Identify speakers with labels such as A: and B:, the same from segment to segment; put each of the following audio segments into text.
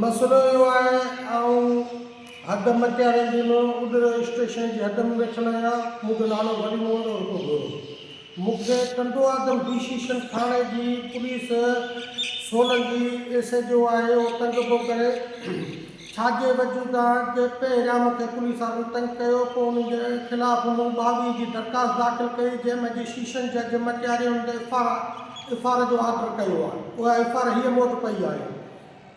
A: مسئلو اهو آهي آئون حد مٽيارين جي ۾ اڏريو اسٽيشن جي حد ۾ ويٺل آهيان منهنجو نالو ولي محمد عرف گورو مون کي ٽنڊو آدم ڊي شيشن ٿاڻي جي police Solangi S H O آهي اهو تنگ پيو ڪري ڇاجي وجودان جي پهريان مون کي پوليس وارن تنگ ڪيو پوء انهن جي خلاف مون 22 جي درخواست داخل ڪئي جنهن ۾ جي شيشن جج مٽياري ان تي ايف آر ايف آر جو آرڊر ڪيو آهي اها ايف آر هيء مون وٽ پئي آهي.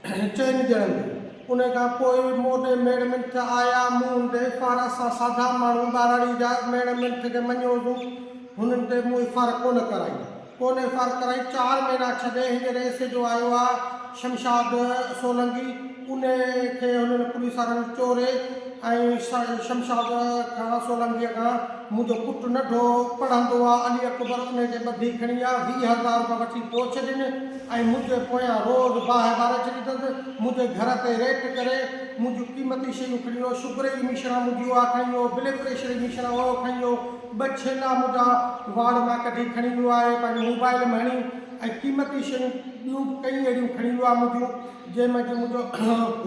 A: چئن ڄڻن تي. ان کان پوء مون ڏي ميڙ منٿ آيا. مون تي ايف آر اسان سادا ماڻهو ٻهراڙي جا ميڙ منٿ کي مڃيوسون. هنن تي مون ايف آر ڪونه ڪرائي. ڪونه ايف آر ڪرائي چار مهينا ڇڏي هينئر ايس ايچ او آيو آ شمشاد سولنگي ان کي هنن پوليس وارن چوري ۽ شمشاد کان سولنگيء کان منهنجو پٽ ننڍو پڙهندو آ علي اڪبر ان کي ٻڌي کڻي آ 20 هزار روپيا وٺي پوء ڇڏين. ۽ منهنجي پويان روز باهه ٻاري ڇڏي اٿس، منهنجي گهر تي ريٽ ڪري منهنجون قيمتي شيون کڻي ويو، شگر جي مشڻا منهنجي اها کڻي ويو، بلڊ پريشر جي مشڻا اهو کڻي ويو، ٻه ڇيلا منهنجا واڙ مان ڪڍي کڻي ويو آهي، پنهنجي موبائل ۾ هڻي ۽ قيمتي شيون ٻيون به ڪئين اهڙيون کڻي ويو آهي منهنجون، جنهن ۾ جي منهنجو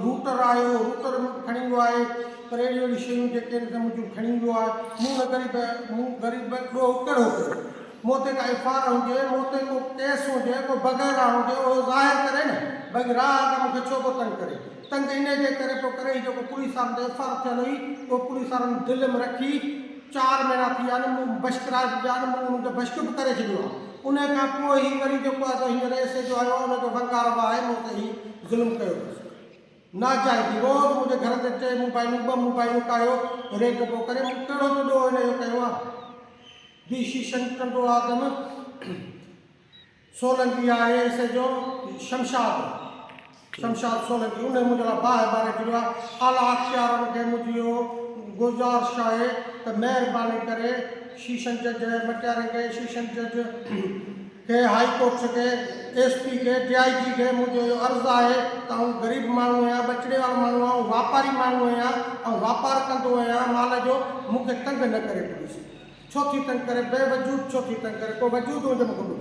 A: روٽر آهي اهو روٽر به کڻي ويو آهي، پر اهڙيون اهڙيون شيون جيڪي آهن سي منهنجون کڻي ويو آهي، مون ان غريب مون غريب ڏوهه ڪهڙو ڪيو؟ مون تي ڪا ايف آر هجي، مون تي ڪو ڪيس هجي، ڪو بغيره هجي، اهو ظاهر ڪري نه، ڀئي راهه کان مون کي ڇو پيو تنگ ڪري؟ تنگ انهيء جي ڪري پيو ڪري، هي جيڪو پوليس وارن تي ايف آر ٿيل هئي، اهو پوليس وارن دل ۾ رکي چار مهينا ٿي ويا آهن، مون بشڪرائي به ويا آهن، مون انهن کي بشڪ به ڪري ڇڏيو آهي. انهيء کان پوء هي وري جيڪو آهي سو هينئر ايس ايچ او آيو آهي، ان کي ونگار وهائي مون تي هي ظلم ڪيو اٿس. ناجائزي روز منهنجي گهر تي ٽي موبائلون، ٻه موبائلون ڪاهيو ريٽ پيو ڪري، مون ڪهڙو ته ڏوهه هن جو ڪيو آهي؟ بي شيشن ٽنڊو آدم سولنگي آهي اسي جو شمشاد شمشاد سولنگي انهي منهنجي لاء باهه ٻاري ڇڏيو آهي اعليٰ اختيارن کي منهنجي اهو گذارش آهي ته مهرباني ڪري شيشن جج مٽيارين کي شيشن جج کي هائي ڪورٽ کي ايس پي کي ڊي I جي کي منهنجو اهو عرض آهي ته آئون غريب ماڻهو آهيان ٻچڙي وارو ماڻهو آهيان آئون واپاري ماڻهو آهيان آئون واپار ڪندو آهيان مال جو مون کي تنگ نه ڪري پوليس ڇو ٿي تنگ ڪري بي وجود ڇو ٿي تنگ ڪري ڪو وجود هجي مون کي ٻڌايو.